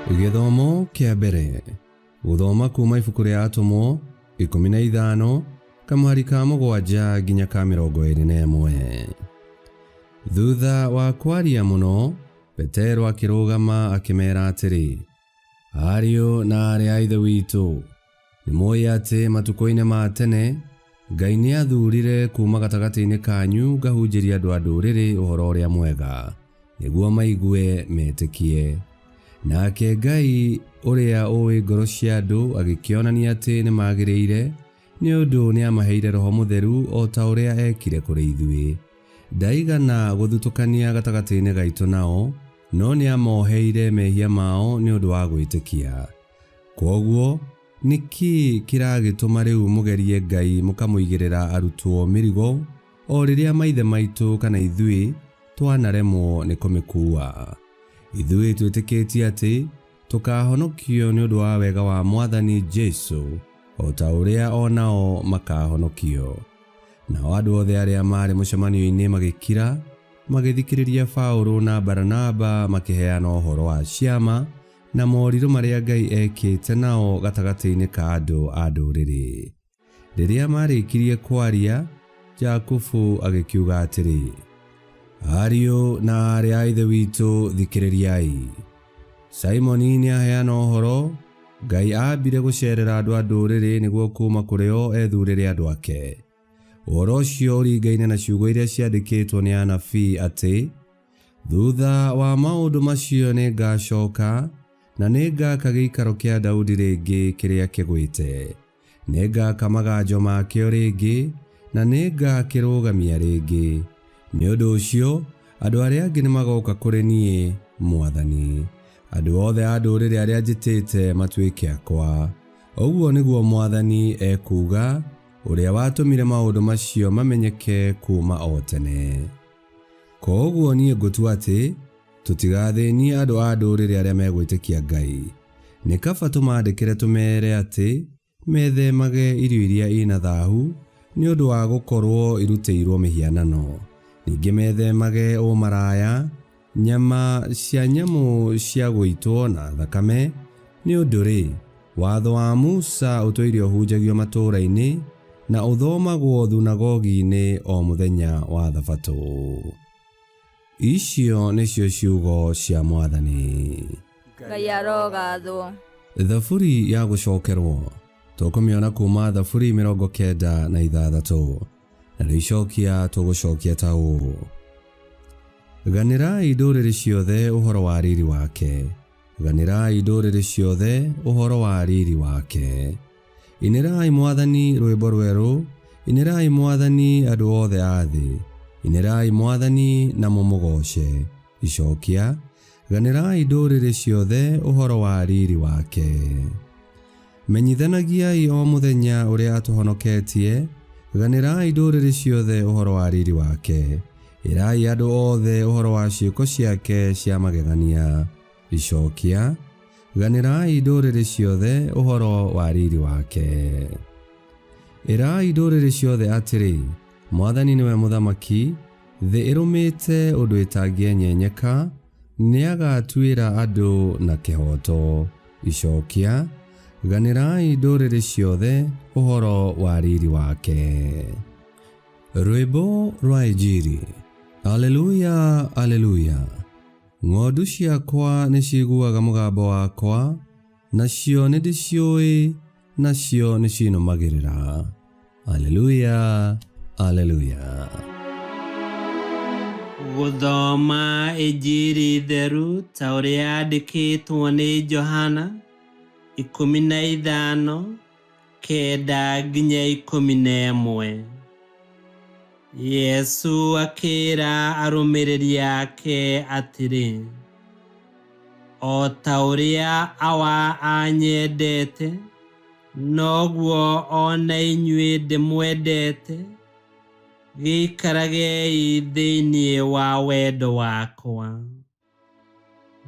Gĩthomo kĩa mbere gũthoma kuma ibuku rĩa Atũmwo 15 kamũhari ka 7 nginya ka 21. Thutha wa kwaria mũno, Petero akĩrũgama akĩmera atĩrĩ, Ariũ na aarĩ a Ithe witũ, nĩ mũĩ atĩ matukũ-inĩ ma tene Ngai nĩ aathuurire kuuma gatagatĩ-inĩ kanyu ngahunjĩria andũ a ndũrĩrĩ ũhoro ũrĩa mwega, nĩguo maigue metĩkie. Nake Ngai ũrĩa ũĩ ngoro cia andũ agĩkĩonania atĩ nĩ magĩrĩire, nĩ ũndũ nĩ aamaheire roho mũtheru o ta ũrĩa eekire kũrĩ ithuĩ. Ndaigana gũthutũkania gatagatĩ-inĩ gaitũ nao, no nĩ aamoheire mehia mao nĩ ũndũ wa gwĩtĩkia. Kwoguo, nĩ kĩĩ kĩragĩtũma rĩu mũgerie Ngai mũkamũigĩrĩra arutwo mĩrigo o rĩrĩa maithe maitũ kana ithuĩ twanaremwo nĩ kũmĩkuua? Ithuĩ twĩtĩkĩtie atĩ tũkaahonokio nĩ ũndũ wa wega wa Mwathani Jesu o ta ũrĩa o nao makaahonokio. Nao andũ othe arĩa maarĩ mũcemanio-inĩ magĩkira, magĩthikĩrĩria Paũlũ na Baranaba makĩheana ũhoro wa ciama na morirũ marĩa Ngai ekĩte nao gatagatĩ-inĩ ka andũ a ndũrĩrĩ. Rĩrĩa maarĩkirie kwaria, Jakubu agĩkiuga atĩrĩ, Ariũ na aarĩ a Ithe witũ, thikĩrĩriai. Simoni nĩaheana ũhoro, Ngai aambire gũceerera andũ a ndũrĩrĩ nĩguo kuuma kũrĩ o ethuurĩre andũ ake. Ũhoro ũcio ũringaine na ciugo iria ciandĩkĩtwo nĩ anabii atĩ, Thutha wa maũndũ macio nĩ ngaacoka na nĩ ngaaka gĩikaro kĩa Daudi rĩngĩ kĩrĩa kĩgwĩte. Nĩ ngaaka maganjo makĩo rĩngĩ na nĩ ngaakĩrũgamia rĩngĩ. Nĩ ũndũ ũcio andũ arĩa angĩ nĩ magooka kũrĩ niĩ, Mwathani, andũ othe a ndũrĩrĩ arĩa njĩtĩte matuĩke akwa. Ũguo nĩguo Mwathani ekuuga, ũrĩa watũmire maũndũ macio mamenyeke kuuma o tene. Kwoguo niĩ ngũtua atĩ tũtigathĩnie andũ a ndũrĩrĩ arĩa megwĩtĩkia Ngai. Nĩ kaba tũmaandĩkĩre tũmeere atĩ methemage irio iria i na thahu nĩ ũndũ wa gũkorũo irutĩirũo mĩhianano, ningĩ methemage ũmaraya, nyama cia nyamũ cia gũitwo na thakame, nĩ ũndũ-rĩ, Watho wa Musa ũtũire ũhunjagio matũũra-inĩ na ũthomagwo thunagogi-inĩ o mũthenya wa Thabatũ. Icio nĩcio ciugo cia Mwathani. Ngai arogathwo. Thaburi ya gũcokerwo tũkũmĩona kuma Thaburi 96, narĩo icokia tũgũcokia ta ũũ: Ganĩrai ndũrĩrĩ ciothe ũhoro wa riri wake, ganĩrai ndũrĩrĩ ciothe ũhoro wa riri wake. Inĩrai Mwathani rwĩmbo rwerũ, inĩrai Mwathani andũ othe a thĩ, inĩrai Mwathani na mũmũgooce. Icokia, ganĩrai ndũrĩrĩ ciothe ũhoro wa riri wake. Menyithanagiai o mũthenya ũrĩa atũhonoketie, ganĩrai ndũrĩrĩ ciothe ũhoro wa riri wake. Ĩrai andũ othe ũhoro wa ciĩko ciake cia magegania. Icokia, ganĩrai ndũrĩrĩ ciothe ũhoro wa riri wake. Ĩrai ndũrĩrĩ ciothe atĩrĩ, Mwathani nĩwe mũthamaki, thĩ ĩrũmĩte ũndũ ĩtangĩenyenyeka, nĩagatuĩra andũ na kĩhooto. Icokia, ganĩrai ndũrĩrĩ ciothe ũhoro wa riri wake. Rwĩmbo rwa Injiri. Aleluya, aleluya. Ng'ondu ciakwa nĩciiguaga mũgambo wakwa, nacio nĩndĩciũĩ, nacio nĩcinũmagĩrĩra. Aleluya, aleluya. Gũthoma Injiri theru ta ũrĩa yandĩkĩtwo nĩ Johana 15 9 nginya 11. Yesu akĩra arũmĩrĩri ake atĩrĩ, O ta ũrĩa Awa anyendete, noguo o na inyuĩ ndĩmwendete, gĩikaragei thĩinĩ wa wendo wakwa.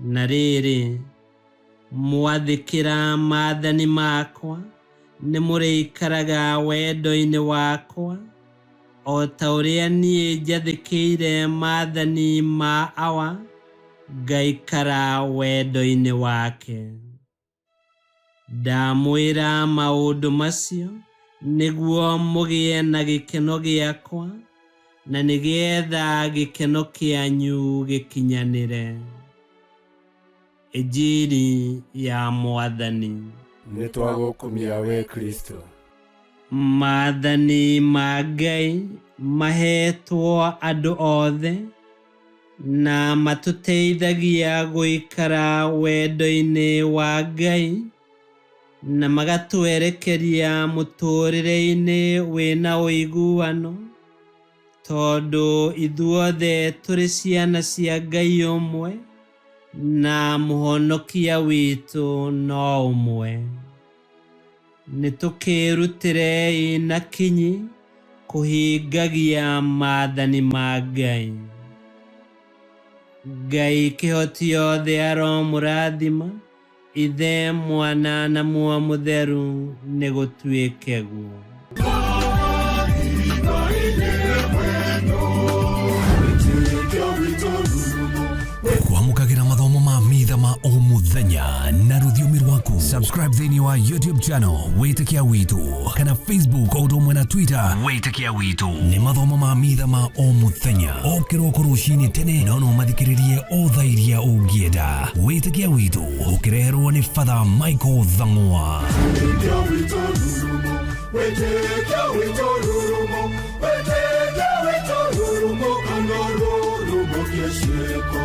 Na rĩrĩ, mwathĩkĩra maathani makwa, nĩmũrĩikaraga wendo-inĩ wakwa, o ta ũrĩa niĩ njathĩkĩire maathani ma Awa, Ngaikara wendo-inĩ wake. Ndamwĩra maũndũ macio nĩguo mũgĩe na gĩkeno gĩakwa, na nĩgetha gĩkeno kĩanyu gĩkinyanĩre. Injiri ya Mwathani. Nĩ twagũkumia we Kristo. Maathani ma Ngai maheetwo andũ othe na matũteithagia gũikara wendo-inĩ wa Ngai na magatwerekeria mũtũũrĩre-inĩ wĩna ũiguano, tondũ ithuothe tũrĩ ciana cia Ngai ũmwe na mũhonokia witũ no ũmwe. Nĩtũkĩrutĩrei na kinyi kũhingagia maathani ma Ngai. Ngai kĩhoti yothe aromũrathima, Ithe, Mwana na Muoyo Mũtheru, nĩgũtuĩke guo. Kwamũkagĩra mathomo ma mitha ma o mũthenya na rũthiomi rwaku. Subscribe thĩinĩ wa YouTube channel Wĩtĩkia Witũ kana Facebook o ũndũ ũmwe na Twitter Wĩtĩkia Witũ. Nĩ mathomo ma mitha ma o mũthenya o kĩroko rũcinĩ tene, no no mathikĩrĩrie o thaa iria ũngĩenda. Wĩtĩkia Witũ ũkĩreherwo nĩ Father Michael Thang'wa. Wĩtĩkia witũ rurumo, wĩtĩkia witũ rurumo, kana rurumo kĩciĩko.